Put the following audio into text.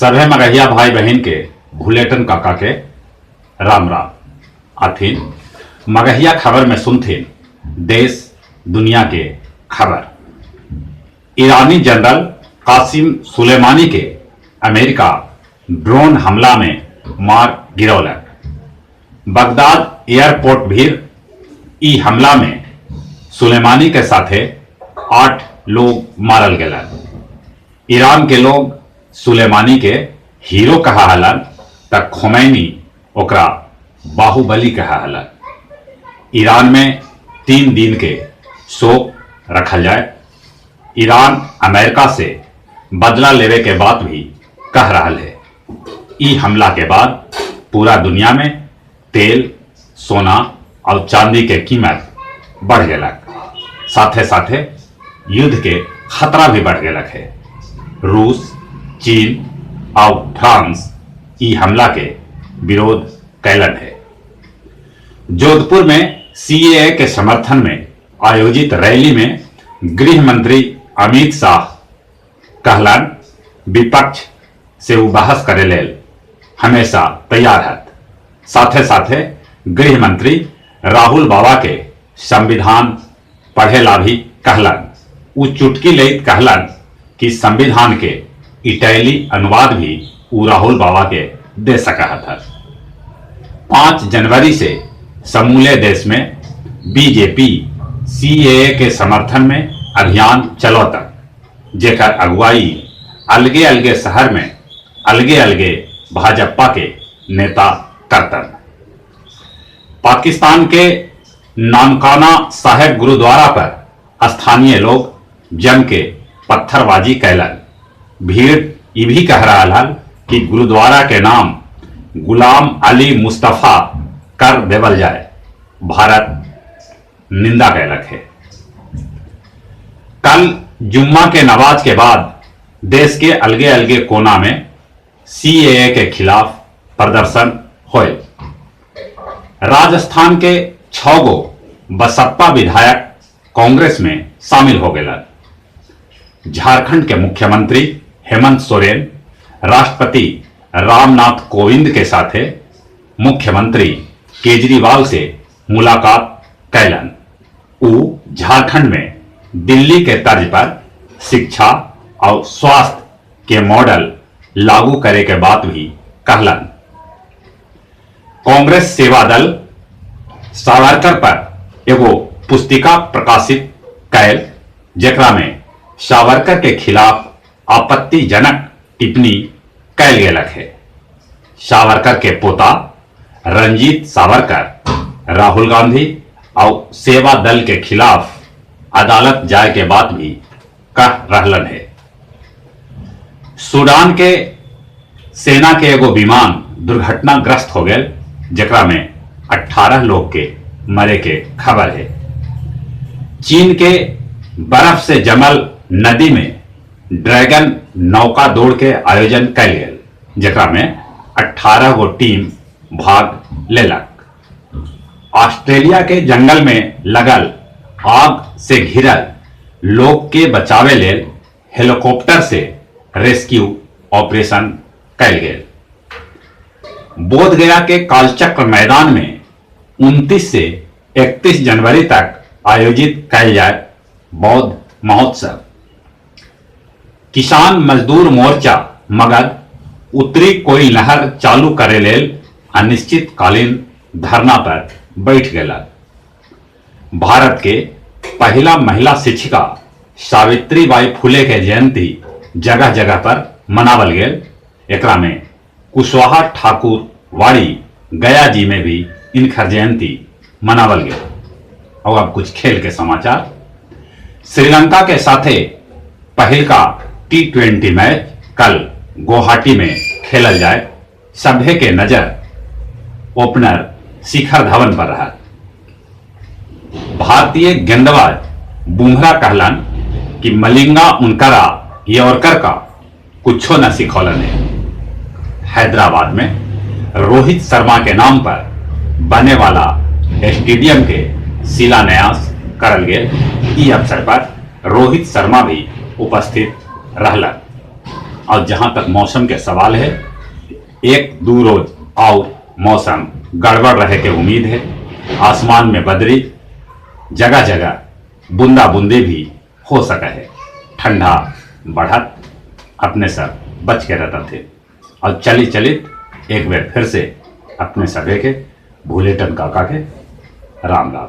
सभे मगहिया भाई बहिन के भुलेटन काका के राम राम। आथिन मगहिया खबर में सुनथिन देश दुनिया के खबर। ईरानी जनरल कासिम सुलेमानी के अमेरिका ड्रोन हमला में मार गिरौलक। बगदाद एयरपोर्ट भीर ई हमला में सुलेमानी के साथे 8 लोग मारल गेलन। ईरान के लोग सुलेमानी के हीरो कहा हलन त खोमैनी ओकरा बाहुबली कहा हलन। ईरान में 3 दिन के शोक रखल जाए। ईरान अमेरिका से बदला लेवे के बात भी कह रहा है। ई हमला के बाद पूरा दुनिया में तेल, सोना और चांदी के कीमत बढ़ गेलक। साथे साथे युद्ध के खतरा भी बढ़ गेलक है। रूस, चीन और फ्रांस ई हमला के विरोध कैलन है। जोधपुर में सीएए के समर्थन में आयोजित रैली में गृह मंत्री अमित शाह कहलन विपक्ष से वो बहस करे लेल हमेशा तैयार हत। साथे साथे गृह मंत्री राहुल बाबा के संविधान पढ़ेला भी कहलन। उ चुटकी लेत कहलन कि संविधान के इटैली अनुवाद भी उ राहुल बाबा के दे सका था। 5 जनवरी से समूले देश में बीजेपी सीएए के समर्थन में अभियान चलौतक, जेकर अगुवाई अलगे अलगे शहर में अलगे अलगे भाजपा के नेता करतन। पाकिस्तान के नानकाना साहेब गुरुद्वारा पर स्थानीय लोग जम के पत्थरबाजी कैलन। भीड़ ये भी कह रहा हल कि गुरुद्वारा के नाम गुलाम अली मुस्तफा कर देवल जाए। भारत निंदा कैलक है। कल जुम्मा के नमाज के बाद देश के अलगे अलगे कोना में सीएए के खिलाफ प्रदर्शन होए। राजस्थान के 6 गो बसप्पा विधायक कांग्रेस में शामिल हो गए। झारखंड के मुख्यमंत्री हेमंत सोरेन राष्ट्रपति रामनाथ कोविंद के साथे मुख्यमंत्री केजरीवाल से मुलाकात कैलन। उ झारखंड में दिल्ली के तर्ज पर शिक्षा और स्वास्थ्य के मॉडल लागू करे के बात भी कहलन। कांग्रेस सेवा दल सावरकर पर एगो पुस्तिका प्रकाशित कैल, जेकरा में सावरकर के खिलाफ आपत्तिजनक टिप्पणी कैल गेलक है। सावरकर के पोता रंजीत सावरकर राहुल गांधी और सेवा दल के खिलाफ अदालत जाए के बात भी कह रहलन है। सूडान के सेना के एगो विमान दुर्घटनाग्रस्त हो गए, जेकरा में 18 लोग के मरे के खबर है। चीन के बर्फ से जमल नदी में ड्रैगन नौका दौड़ के आयोजन कैल गेल, जेकरा में 18 गो टीम भाग लेलक। ऑस्ट्रेलिया के जंगल में लगल आग से घिरल लोग के बचावे लेल हेलीकॉप्टर से रेस्क्यू ऑपरेशन कैल गेल। बोधगया के कालचक्र मैदान में 29 से 31 जनवरी तक आयोजित कैल जाए बौद्ध महोत्सव। किसान मजदूर मोर्चा मगध उत्तरी कोयल नहर चालू करे लेल अनिश्चितकालीन धरना पर बैठ गेला। भारत के पहला महिला शिक्षिका सावित्रीबाई फुले के जयंती जगह जगह पर मनावल गेल। एकरा में कुशवाहा ठाकुर वाड़ी गया जी में भी इनकर जयंती मनावल गेल। और अब कुछ खेल के समाचार। श्रीलंका के साथे पहिलका T20 match कल गुवाहाटी में खेलल जाए। सभे के नजर ओपनर शिखर धवन पर रहा। भारतीय गेंदबाज बुमराह कहलन कि मलिंगा उनकरा यॉर्कर का कुछो न सिखौलन है। हैदराबाद में रोहित शर्मा के नाम पर बने वाला स्टेडियम के शिलान्यास करल गेल। ई अवसर पर रोहित शर्मा भी उपस्थित रहलन। और जहाँ तक मौसम के सवाल है, 1-2 रोज और मौसम गड़बड़ रहे के उम्मीद है। आसमान में बदरी, जगह जगह बूंदा बूंदी भी हो सका है। ठंडा बढ़त, अपने सब बच के रहता थे। और चली चलित एक बार फिर से अपने सभे के भूलेटन काका के राम राम।